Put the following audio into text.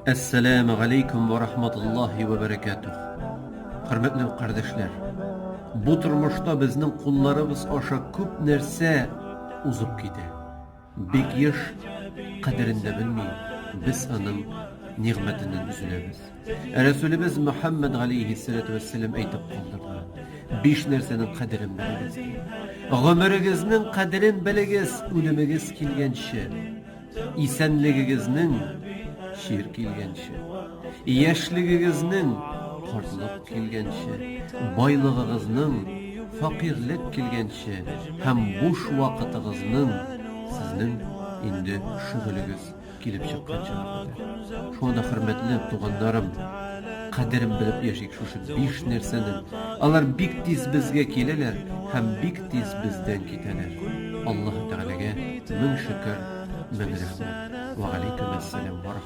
Әссәләмү галәйкүм вә рахматуллаһи вә бәрәкәтүһ. Хөрмәтле кардәшләр, бу тормышта безнең кулларыбыз аша күп нәрсә узып китә. Бик еш кадерен дә белми, без аның нигъмәтеннән өзеләбез. Ә Рәсүлебез Мөхәммәд галәйһиссәләтү вәссәлам әйтеп калдырды. Биш нәрсәнең кадерен белегез. Гомерегезнең кадерен белегез, үлемегез килгәнче. Исәнлегегезнең чир килгәнче, яшьлегегезнең картлык килгәнче, байлыгыгызның фәкыйрьлек килгәнче һәм буш вакытыгызның сезнең инде шөгылегез килеп чыкканчыга кадәр. Шуңа да, хөрмәтле туганнарым, кадерен белеп яшик шушы биш нәрсәнең. Алар бик тиз безгә киләләр һәм бик тиз бездән китәләр. Аллаһы Тәгаләгә мең шөкер, мең рәхмәт. Вә галәйкүмәссәлам вә рахмәтуллаһ.